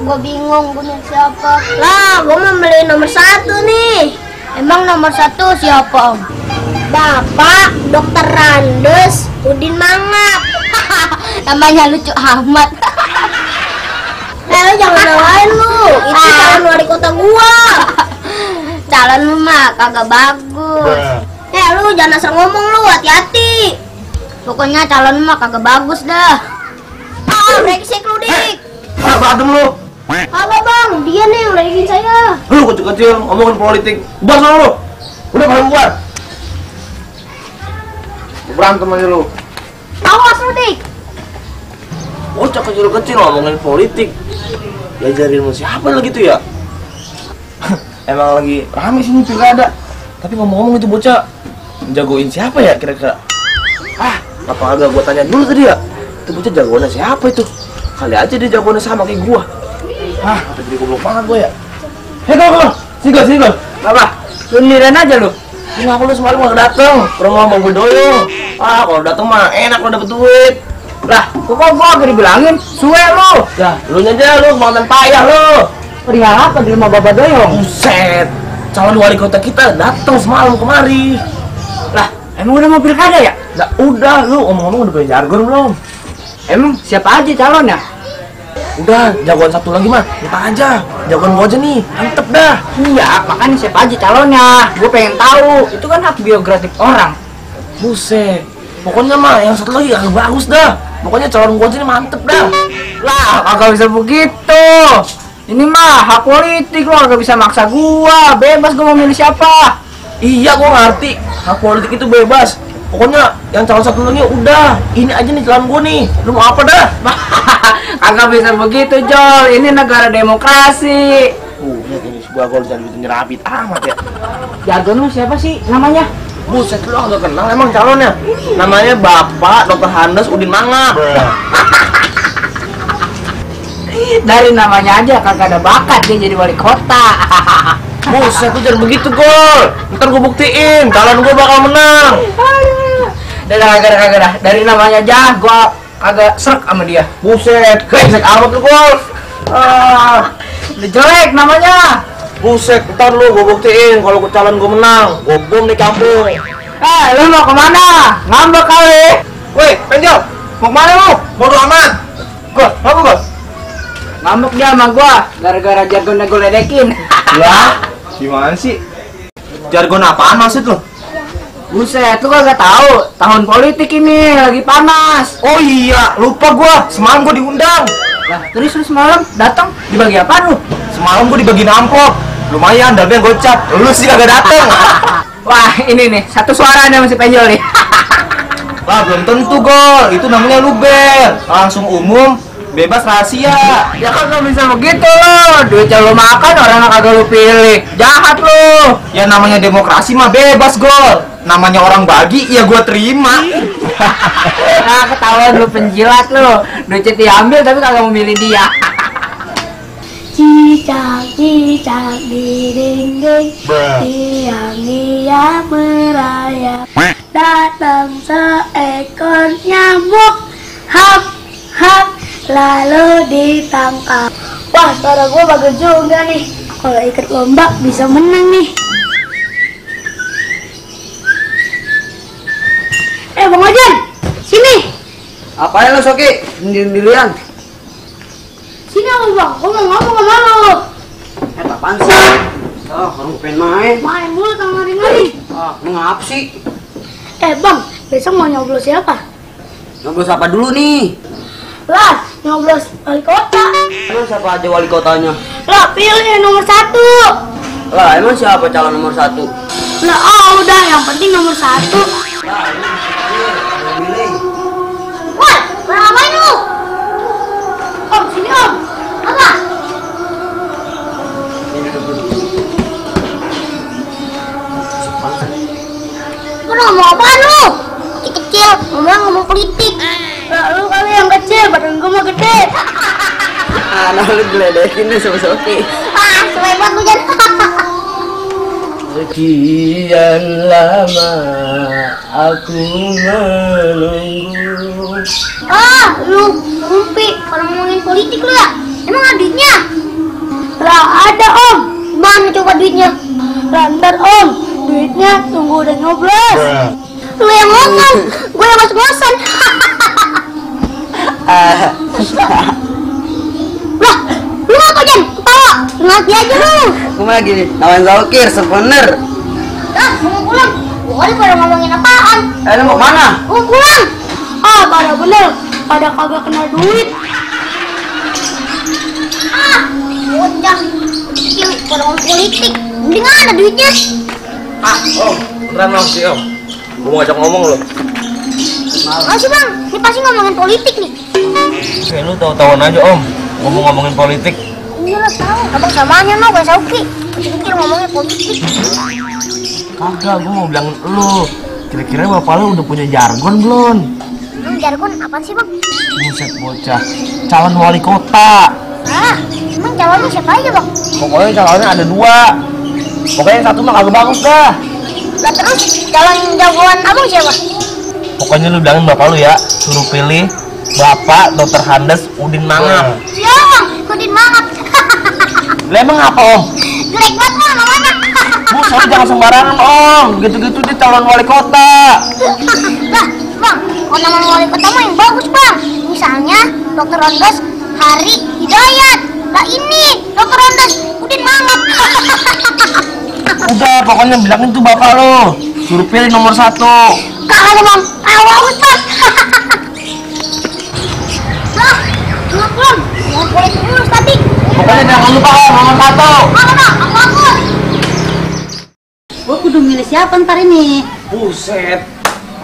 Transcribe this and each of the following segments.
Gue bingung gue milih siapa. Lah, gue mau beli nomor 1 nih. Emang nomor 1 siapa, Om? Bapak Dokter Randes Udin Mangap. Namanya lucu amat. Lu jangan ngalahin lu. Itu calon wali kota gua. Calon lu mah kagak bagus. Lu jangan asal ngomong lu, hati-hati. Pokoknya calon mah kagak bagus dah. Brengsek lu, Dik. Adem lu. Halo Bang, dia nih yang ledekin saya. Lu kecil-kecil ngomongin politik. Bubar sama lu. Udah kalian bubar. Berantem aja lu. Awas lu, Dik. Bocah kecil-kecil ngomongin politik. Diajarin lu siapa lagi tuh ya? Emang lagi rame sini pilkada. Tapi ngomong-ngomong itu bocah jagoin siapa ya kira-kira? Apa agak gua tanya dulu tadi ya? Itu bocah jagoannya siapa itu? Kali aja dia jagoannya sama kayak gua. Apa jadi goblok banget gua ya? Hei gol, singgol. Apa? Lu niran aja lu. Kenapa lu semalam gak dateng? Kurang ngomong gue doyong. Kalau dateng mah enak lu dapet duit. Lah, kok gua gak dibilangin? Suwe lu. Dah, lu aja lu mantan payah lu. Perihal apa di rumah Bapak Doyong? Buset, calon wali kota kita datang semalam kemari. Lah, emang udah mau pilkada ya? Nah, udah, lu ngomong-ngomong udah punya jargon belum? Emang siapa aja calonnya? Udah, jagoan satu lagi mah, ntar aja. Jagoan gua aja nih, mantep dah. Iya, makanya siapa aja calonnya? Gue pengen tahu. Itu kan hak biografi orang. Buset, pokoknya mah yang satu lagi agak bagus dah. Pokoknya calon gua aja nih mantep dah. Lah, kagak bisa begitu. Ini mah hak politik, lo gak bisa maksa gua. Bebas gua mau milih siapa. Iya, gua ngerti. Hak politik itu bebas. Pokoknya yang calon satu lagi udah. Ini aja nih calon gua nih. Lu mau apa dah? Kagak bisa begitu, Jol. Ini negara demokrasi. Lihat ini sebuah gol jadi nyerapit amat ya. Jargon lu siapa sih namanya? Buset, lu gak kenal emang calonnya? Namanya Bapak Dr. Randes Udin Mangap. Dari namanya aja kagak ada bakat dia jadi wali kota. Buset, lu jangan begitu, Gol. Ntar gue buktiin, calon gue bakal menang. Kagak dah. Dari namanya aja gua agak serak sama dia. Buset, brengsek amat lu, Gol. Udah jelek namanya. Buset, ntar lu gue buktiin kalau calon gue menang. Gue bom di kampung. Lu mau kemana? Ngambek kali. Woi, Penjol, mau kemana lu? Bodo amat. Gol, apa Gol? Ngambek dia sama gua gara-gara jargonnya gue ledekin. Ya, gimana sih? Jargon apaan maksud lu? Buset, lu kagak tahu. Tahun politik ini lagi panas. Oh iya, lupa gua. Semalam gua diundang. Lah, terus lu semalam datang dibagi apa lu? Semalam gua dibagiin amplop. Lumayan, dalamnya gocap. Lu sih kagak dateng. Wah, ini nih, satu suara nih masih Penjol nih. Wah, belum tentu, Gol. Itu namanya luber. Langsung umum, bebas rahasia. Ya kan gak bisa begitu lo. Duit yang lo makan orang yang kagak lo pilih. Jahat lo. Ya namanya demokrasi mah bebas, Gol. Namanya orang bagi, ya gua terima. Nah, ketahuan lo penjilat lo. Duitnya diambil tapi kagak mau milih dia. Cicak dinding, tiang-tiang merayap. Datang seekor nyamuk, hap lalu ditangkap. Wah, suara gue bagus juga nih. Kalau ikut lomba bisa menang nih. Bang Ojan, sini. Apain lo Soki? Sendirian. Sini apa Bang? Gue mau ngomong sama lo. Apaan sih? Orang pengen main. Main mulu tangari-ngari. Lu ngapa sih? Bang, besok mau nyoblos siapa? Nyoblos apa dulu nih? Lah, nyoblos wali kota. Emang siapa aja wali kotanya? Lah, pilih yang nomor 1. Lah, emang siapa calon nomor 1? Lah, udah, yang penting nomor 1. Wah, ngapain lu? Om, sini Om. Apa? Lu ngomong apaan lu? Kecil, ngomong politik. Lah, lu kali yang kecil, badan gua mah gede. Nah, lu geledekin nih sama Soki. Selebat lu jangan. Sekian lama aku menunggu. Lu ngumpi kalau ngomongin politik lu ya? Emang ada duitnya? om, mana coba duitnya? Lantar om, duitnya tunggu udah nyoblos. Lu yang ngomong, gue yang ngos-ngosan. Lah, lu apa Jan? Ketawa, ngerti aja lu. Aku lagi lawan Zalkir, sebener. Ah, mau pulang. Boleh pada ngomongin apaan? Lu mau mana? Mau pulang. Ah, pada bener, pada kagak kena duit. Ah, bocah kecil pada ngomong politik. Mending ada duitnya. Ah, om, beneran om sih om. Gue mau ngajak ngomong lo. Makasih bang, ini pasti ngomongin politik nih. Kayak lu tahu-tahuan aja om, ngomongin politik. Iya lah tahu. Abang samanya no, Bang Sauki. Kecil-kecil ngomongin politik. Kagak, gue mau bilang lu. Kira-kira bapak lu udah punya jargon belum? Jargon apaan sih bang? Buset bocah, calon wali kota. Ah, emang calonnya siapa aja bang? Pokoknya calonnya ada 2. Pokoknya yang satu mah kagak bagus dah. Lah terus calon jagoan abang siapa? Pokoknya lu bilangin bapak lu ya, suruh pilih Bapak Dr. Handes Udin Mangap. Siapa bang? Udin Mangap. Lah emang apa om? Jelek banget mah namanya. Buset, jangan sembarangan om, gitu-gitu dia calon wali kota. Lah bang, kalau nama wali kota mah yang bagus bang. Misalnya Dr. Ondas Hari Hidayat. Lah ini Dr. Ondas Udin Mangap. Udah, pokoknya bilangin tuh bapak lu, suruh pilih nomor 1. Kagak ada bang, bagus bang. Lah, belum. Mau boleh terus tadi. Pokoknya jangan lupa om, nomor 1. Mana, aku. Gue kudu milih siapa ntar ini? Buset,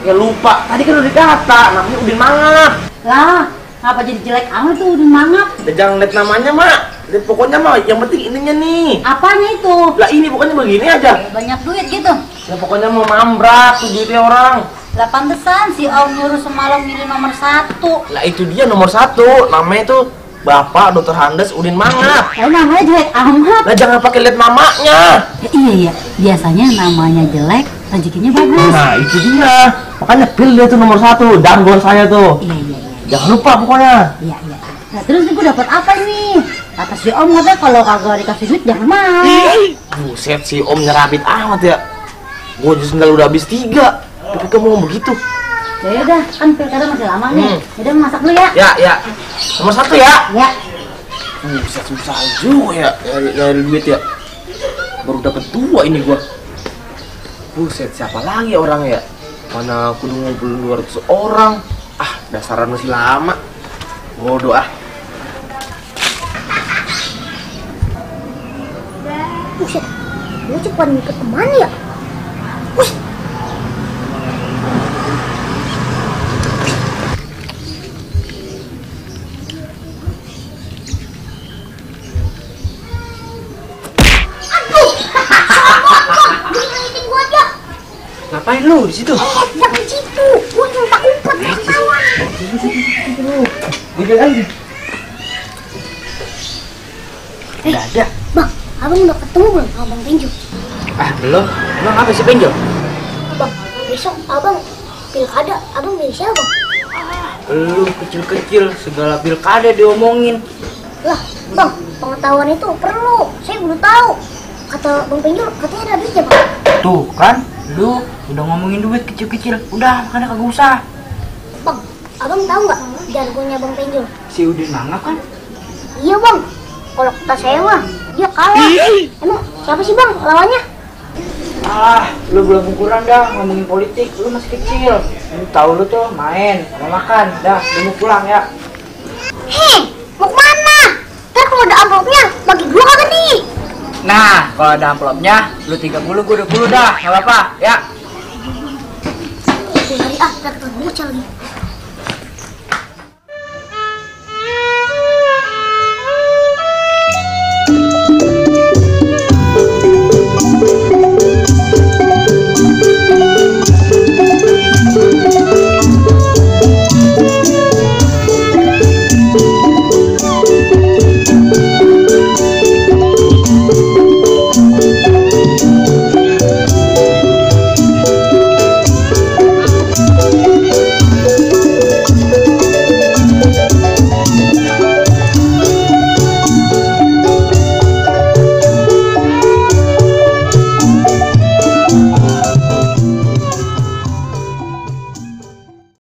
ya lupa, tadi kan udah dikata, namanya Udin Mangap. Lah, ngapa jadi jelek amat tuh Udin Mangap? Udah jangan liat namanya mak, liat pokoknya mah yang penting ininya nih. Apanya itu? Lah ini pokoknya begini aja. Banyak duit gitu. Ya pokoknya mau mambrak tuh duitnya orang. Lah pantesan si Om nyuruh semalam milih nomor 1. Lah itu dia nomor 1, namanya tuh Bapak Dr. Handes Udin Mangap. Lah namanya jelek amat. Lah jangan pakai liat namanya. Ya, iya, biasanya namanya jelek, rezekinya bagus. Nah itu dia, makanya pilih dia tuh nomor 1, jargon saya tuh. Iya. Jangan lupa pokoknya. Iya. Nah terus gue dapat apa ini? Kata si Om katanya kalau kagak dikasih duit jangan mau. Buset si om nyerapit amat ya. Gue aja sendal udah habis 3, tapi kamu ngomong begitu. Ya udah, kan pilkada masih lama nih. Udah masak dulu ya. Ya, nomor 1 ya. Ya. Buset susah juga ya nyari duit ya. Baru dapat 2 ini gua. Buset siapa lagi orang ya? Mana kudu ngumpul 200 orang. Ah dasaran masih lama. Bodoh ah. Buset, lu cepat ngikut kemana ya? Buset. Ngapain lu di situ? Jangan situ, gue minta umpet kawan. Gue lagi. Ada. Bang, abang udah ketemu belum sama Bang Penjo? Ah belum. Emang apa sih Penjo? Bang, besok abang pilkada, abang milih siapa bang? Lu kecil-kecil segala pilkada diomongin. Lah, bang, pengetahuan itu perlu. Saya belum tahu. Kata Bang Penjo, katanya ada duitnya bang. Tuh kan, lu udah ngomongin duit kecil-kecil. Udah, makanya kagak usah. Bang, abang tahu nggak jargonnya Bang Penjo? Si Udin Mangap kan? Iya bang, kalau kata saya mah dia kalah. Emang siapa sih bang lawannya? Ah, lu belum ukuran dah ngomongin politik. Lu masih kecil. Lu tahu lu tuh main sama makan. Dah, lu mau pulang ya. Heh, mau kemana? Ntar kalau ada amplopnya, bagi gua kagak nih. Nah, kalau ada amplopnya, lu 30, gua 20 dah. Gak apa-apa, ya. Dari ah, datang bocah lagi.